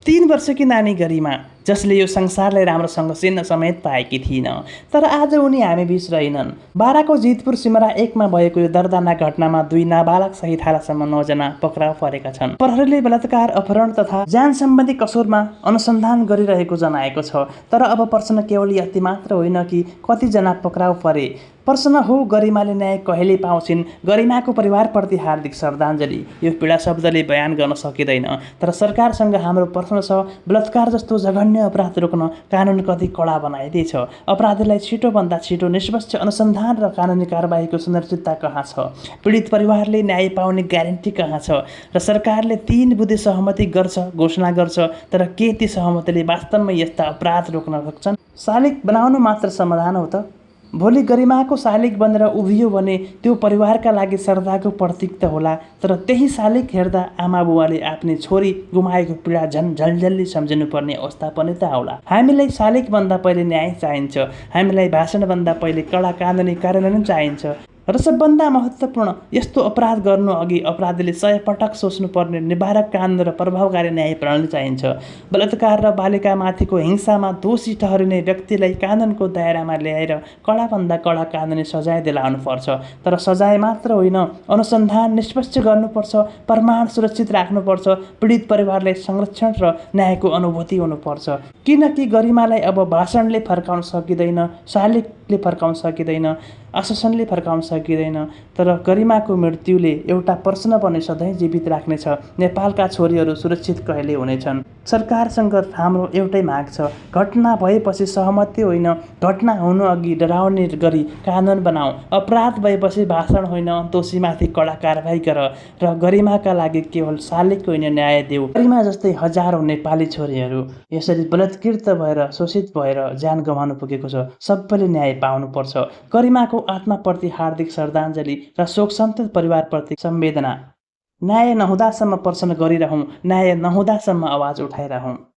3 वर्षकी नानी गरिमा, जसले यो संसारलाई राम्रोसँग चिन्न समेत पाएकी थिइन, तर आज उनी हामी बीच रहेनन्। बाराको जितपुर सिमरा 1 मा भएको यो दर्दनाक घटनामा 2 नाबालक सहित हालसम्म 9 जना पक्राउ परेका छन्। प्रहरीले बलात्कार, अपहरण तथा जान सम्बन्धी कसुरमा अनुसन्धान गरिरहेको जनाएको छ। तर अब प्रश्न केवल यति मात्र होइन कि कति जना पक्राउ परे, प्रश्न हो गरिमाले न्याय कहिले पाउँछिन्। गरिमाको परिवारप्रति हार्दिक श्रद्धाञ्जली। यो पीडा शब्दले बयान गर्न सकिँदैन, तर सरकारसँग हाम्रो प्रश्न छ, बलात्कार जस्तो जघन्य अपराध रोक्न कानुन कति कडा बनाइदिएछ? अपराधीलाई छिटोभन्दा छिटो निष्पक्ष अनुसन्धान र कानुनी कारबाहीको सुनिश्चितता कहाँ छ? पीडित परिवारले न्याय पाउने ग्यारेन्टी कहाँ छ? र सरकारले 3 बुँदे सहमति गर्छ, घोषणा गर्छ, तर के ती सहमतिले वास्तवमा यस्ता अपराध रोक्न सक्छन्? शालिग बनाउनु मात्र समाधान हो त? भोलि गरिमाको शालिग बनेर उभियो भने त्यो परिवारका लागि श्रद्धाको प्रतीक त होला, तर त्यही शालिग हेर्दा आमा बुवाले आफ्नी छोरी गुमाएको पीडा झन् झल्झल्ली सम्झिनुपर्ने अवस्था पनि त आउला। हामीलाई शालिगभन्दा पहिले न्याय चाहिन्छ। हामीलाई भाषणभन्दा पहिले कडा कानुनी कार्यान्वयन चाहिन्छ। र सबभन्दा महत्त्वपूर्ण, यस्तो अपराध गर्नु अघि अपराधीले 100 पटक सोच्नुपर्ने निवारक कानुन र प्रभावकारी न्याय प्रणाली चाहिन्छ। बलात्कार र बालिकामाथिको हिंसामा दोषी ठहरिने व्यक्तिलाई कानुनको दायरामा ल्याएर कडाभन्दा कडा कानुनी सजाय दिलाउनुपर्छ। तर सजाय मात्र होइन, अनुसन्धान निष्पक्ष गर्नुपर्छ, प्रमाण सुरक्षित राख्नुपर्छ, पीडित परिवारलाई संरक्षण र न्यायको अनुभूति हुनुपर्छ। किनकि गरिमालाई अब भाषणले फर्काउन सकिँदैन, शालिगले फर्काउन सकिँदैन, आश्वासनले फर्काउन सकिँदैन, तर गरिमाको मृत्युले एउटा प्रश्न पनि सधैँ जीवित राख्नेछ। नेपालका छोरीहरू सुरक्षित कहिले हुनेछन्? सरकारसँग हाम्रो एउटै माग छ, घटना भएपछि सहमति होइन, घटना हुनु अघि डराउने गरी कानुन बनाऊ। अपराध भएपछि भाषण होइन, दोषीमाथि कडा कारबाही गर र गरिमाका लागि केवल शालिग होइन, न्याय देऊ। गरिमा जस्तै हजारौं नेपाली छोरीहरू यसरी बलात्कृत भएर, शोषित भएर ज्यान गमाउनु पुगेको छ। सबैले न्याय पाउनुपर्छ। गरिमाको आत्माप्रति हार्दिक श्रद्धाञ्जली र शोकसन्तप्त परिवारप्रति संवेदना। न्याय नहुँदासम्म प्रश्न गरिरहौँ, न्याय नहुँदासम्म आवाज उठाइरहौँ।